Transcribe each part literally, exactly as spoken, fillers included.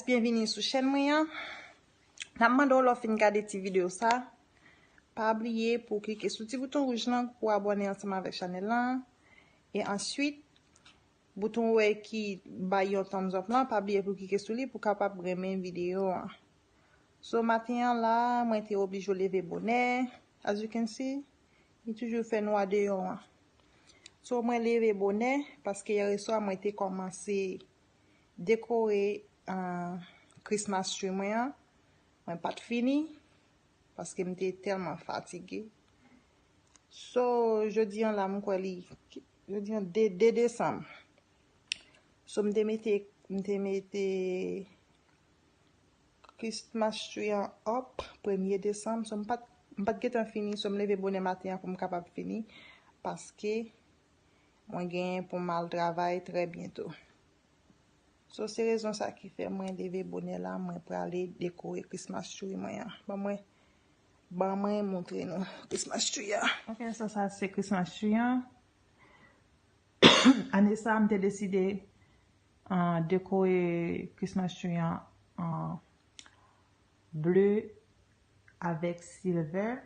Byenvini sou chèn mwen an. N ap mande w lè w fin gade ti videyo sa, pa bliye pou w klike sou ti bouton wouj lan pou w abòne ansanm avèk chanèl lan. E answit, bouton ou wè ki bay yon thumbs up lan, pa bliye pou w klike sou li pou w kapab renmen videyo an. So, maten an la, mwen te oblije leve bonè. As you can see, li toujou fè nwa deyò an. So, mwen leve bonè paske yè swa mwen te kòmanse dekore, ah, Christmas tree mwen an. Mwen pa t fini paske m te tèlman fatige. So, jodi an la, m kwè li, jodi an de, de desanm. So, m te mete, m te mete Christmas tree an up premye desanm. So, m pa t, m pa t gentan fini. So, m leve bonè maten an pou m kapab fini. Paske mwen genyen pou m al travay trè byento. So, se rezon sa ki fè mwen leve bonè la, mwen prale dekore Christmas tree mwen an. Ban mwen, ban mwen montre nou Christmas tree an. Ok, so sa se Christmas tree an. Ane sa, m te deside, ah, dekore Christmas tree an an ble avèk silver.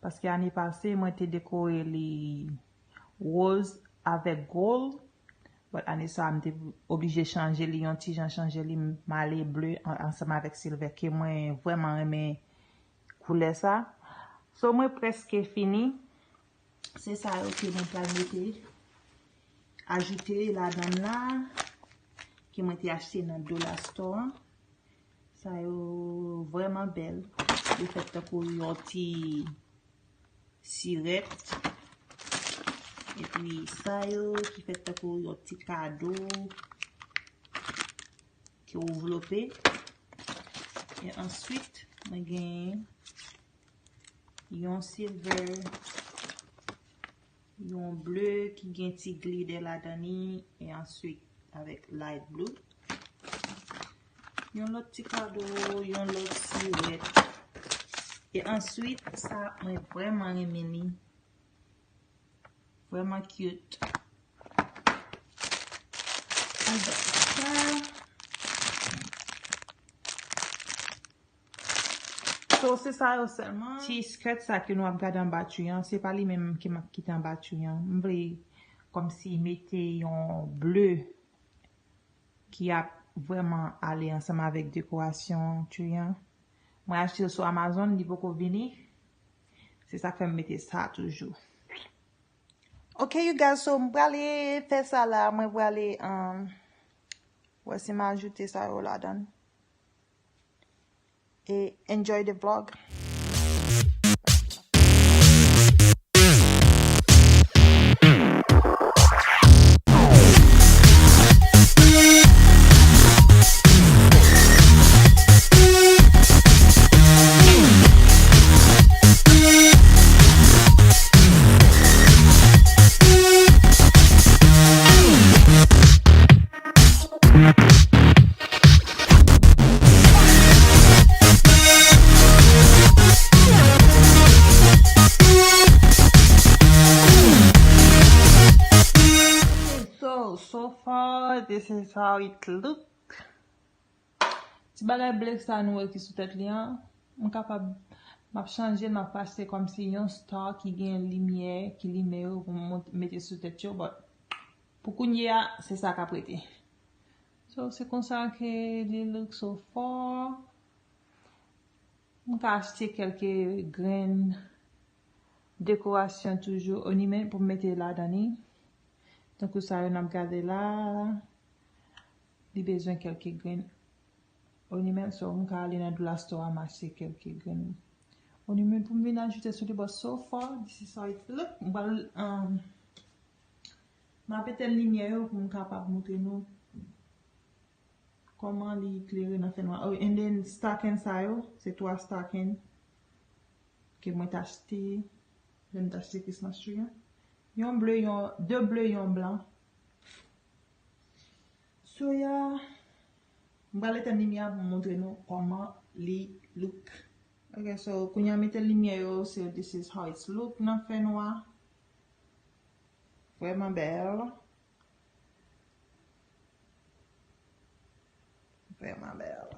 Paske ane pase, mwen te dekore li woz avèk gold. But ane sa, m te oblije chanje li, yon ti jan chanje li, m ale ble an-, ansanm avèk silver, ke mwen vrèman renmen koulè sa. So, mwen prèske fini. Se sa yo ke mwen pral mete, ajoute ladan la, ke mwen te achte nan Dollar Store an. Sa yo vrèman bèl. Yo fèt tankou yon ti sirèt. Epi sa yo ki fèt tankou yon ti kado ke w vlope. E answit, mwen gen yon silver, yon ble ki gen ti glitter ladan li, e answit avèk light blue. Yon lòt ti kado, yon lòt sirèt. E answit, sa, mwen vrèman renmen li. Vrèman cute. Avèk sa. So, se sa yo sèlman. Ti skirt sa ke nou ap gade anba tree an, se pa li menm ke m ap kite anba tree an. M vle kòmsi mete yon ble ki ap vrèman ale ansanm avèk dekorasyon tree an. Mwen achte l sou Amazon, li poko vini. Se sa k fè m mete sa toujou. Ok, you guys, so m prale fè sa la, mwen prale, um, wè si m ajoute sa yo ladan. E enjoy the vlog. So, so far, this is how it look. Ti bagay ble sa nou wè ki sou tèt li an, m kapab, m ap chanje l, m ap pase kòmsi yon star ki gen limyè, ki limen yo pou m mont-, mete sou tèt yo, but pou kounye a, se sa k ap rete. So, se konsa ke li look so far. M ka achte kèlke grenn dekorasyon toujou, ornament pou m mete ladan li. Tankou sa yo n ap gade la, li bezwen kèlke grenn ornament, so m ka ale nan Dollar Store a, m achte kèlke grenn ornament pou m vin ajoute sou li, but so far, this is how it look. M pral, um, m ap etenn limyè yo pou m kapab montre nou kòman li klere nan fènwa. Oh, and then stocking sa yo, se twa stocking ke mwen t achte, lè m t achte Christmas tree an. Yon ble, yon, de ble, yon blan. So, yeah, m pral etenn limyè a pou m montre nou kòman li look. Ok, so, kounye a m etenn limyè yo, so this is how it's look nan fènwa. Vrèman bèl. Vrèman bèl.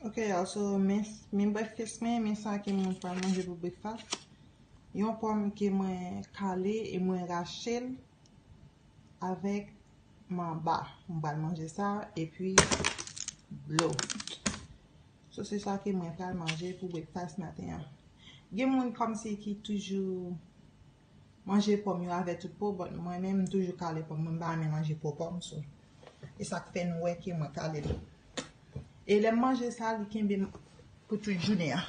Ok, y'all, so, men, men breakfast mwen, men sa ke mwen pral manje pou breakfast. Yon pòm ke mwen kale e mwen rache l avèk manba. Mwen pral manje sa, epi dlo. So, se sa ke mwen pral manje pou breakfast maten an. Gen moun kòmsi ki toujou manje pòm yo avè tout po, but mwen menm, m toujou kale pòm. Mwen pa renmen manje po pòm, so. E sa k fè nou wè ke mwen kale l. E lè m manje sa, li kenbe m pou tout jounen an.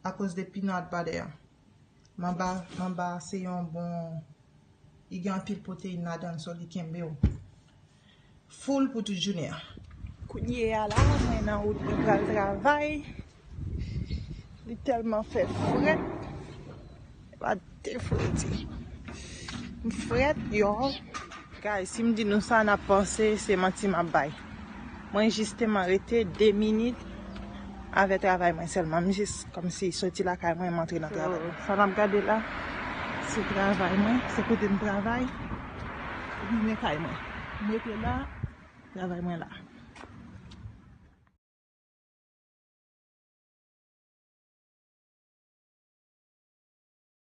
Akoz de peanut butter an. Manba, manba se yon bon, li gen anpil pwoteyin ladan l, so li kenbe w full pou tout jounen an. Kounye a la, mwen nan wout mwen pral travay. Li tèlman fè frèt. Pa de fredi. M frèt, yo. Guys, si m di nou sa n ap panse, se manti m ap bay. Mwen jisteman rete de minit avè travay mwen sèlman. M jis kòmsi soti lakay mwen, m antre nan travay. So, sa n ap gade la, se travay mwen, se kote m travay. Epi men kay mwen. M rete la, travay mwen la.